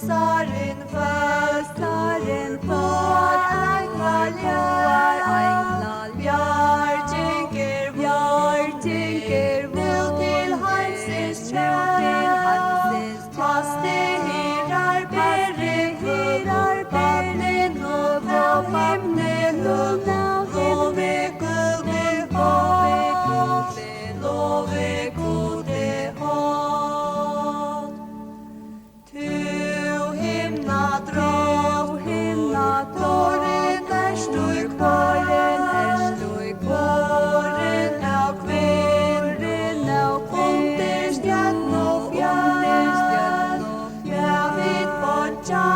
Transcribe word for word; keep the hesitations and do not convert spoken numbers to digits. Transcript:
Starin føst, starin føst, einglar ljóðar, einglar ljóðar, bjarging er, bjarging er, nú til heimsins, nú til heimsins, fasti hirðar beri, hirðar beri, nú av himni, nú av himni, lovi Gudi hátt, lovi Gudi hátt. Tú himna drotning, borin ert tú í hvørjum, ert tú í hvørjum av kvinnum, undir stjørnu fjøll, ja, vit boyggja